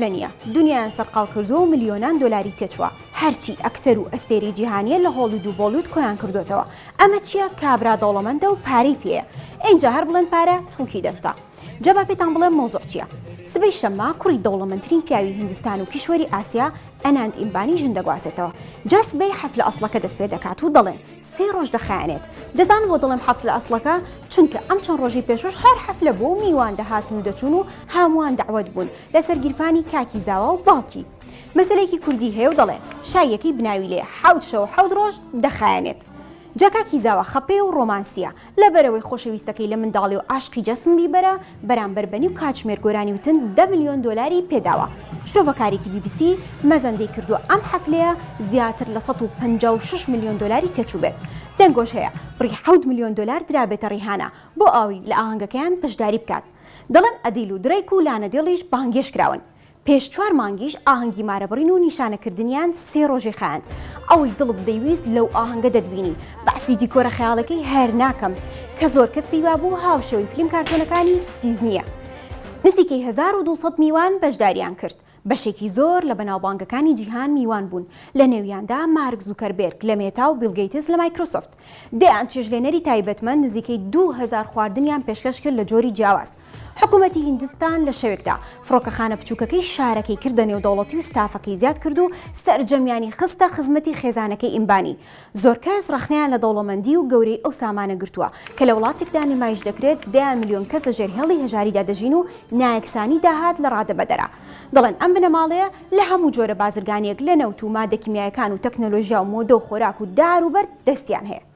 حەفلە نییە، دونیایان سەرقاڵ کردووە و ملیۆنان دۆلاری تێچووە، هەرچی ئەکتەر و ئەستێرەی جیهانییە لە هۆڵیود و بۆڵیود کۆیان کردۆتەوە، ئەمە چییە کابرا دەوڵەمەندە و پارەی پێیە، ئینجا هەر بڵێن پارە چڵکی دەستە. جا با پێتان بڵێم مەوزوع چییە. سبەی شەممە کوڕی دەوڵەمەندترین پیاوی هیندستان و کیشوەری ئاسیا ئەناند ئیمبانی ژن دەگوازێتەوە. جا سبەی حەفلە ئەسڵەکە دەست پێ دەکات و دەڵێن سێ ڕۆژ دەخایەنێت. دەزانن بۆ دەڵێم حەفلە ئەسڵەکە؟ چونکە ئەم چەند ڕۆژەی پێشووش هەر حەفلە بوو و میوان دەهاتن و دەچوون و هەمووان دەعوەت بوون لەسەر گیرفانی کاکی زاوا و باوکی. مەسەلێکی کوردی هەیە و دەڵێ، شاییەکەی بناوی لێ حەوت شەو حەوت ڕۆژ دەخایەنێت. جا کاکی زاوا خەپەیە و ڕۆمانسییە، لەبەرئەوەی خۆشەویستەکەی لە منداڵی و عاشقی جەسن بیبەرە، بەرامبەر بە نیو کاتژمێر گۆرانی وتن دە ملیۆن دۆلاری پێداوە. شرۆڤەکارێکی بی بی سی مەزەندەی کردووە ئەم حەفلەیە زیاتر لە 156 ملیۆن دۆلاری تێچووبێت. دەنگۆش هەیە بڕی حەوت ملیۆن دۆلار درابێتە ڕیهانا بۆ ئەوەی لە ئاهەنگەکەیان بەشداری بکات. دەڵێن ئەدیل و درەیک و لانا دێڵیش بانگهێشت کراون. پێش چوار مانگیش ئاهەنگی مارەبڕین و نیشانەکردنیان سێ ڕۆژی خایاند. ئەوەی دڵت دەیویست لەو ئاهەنگە دەتبینی. بەعسی دیکۆرە خەیاڵەکەی هەر ناکەم، کە زۆر کەس پێی وابوو هاوشێوەی فلیم کارتۆنەکانی دیزنییە. نزیکەی 1200 میوان بەشداریان کرد. بەشێکی زۆر لە بەناوبانگەکانی جیهان میوان بوون، لە نێویاندا مارک زوکەربێرگ لە مێتا و بیڵ گەیتس لە مایکرۆسۆفت. دەیان چێژلێنەری تایبەتمەند نزیکەی 2000 خواردنیان پێشکەش کرد لە جۆری جیاواز. حکومەتی هیندستان لە شەوێکدا فڕۆکەخانە بچووکەکەی شارەکەی کردە نێودەوڵەتی و ستافەکەی زیاد کرد و سەرجەمیانی خستە خزمەتی خێزانەکەی ئیمبانی. زۆر کەس ڕەخنەیان لە دەوڵەمەندی و گەورەی ئەو سامانە گرتووە کە لە وڵاتێکدا نمایش دەکرێت دەیان ملیۆن کەس لە ژێر هێڵی هەژاریدا دەژین و نایەکسانی داهات لە ڕادەبەدەرە. دەڵێن ئەم بنەماڵەیە لە هەموو جۆرە بازرگانییەک لە نەوت و مادە کیمیایەکان و تەکنەلۆژیا و مۆدە و خۆراک و دار و بەرد دەستیان هەیە.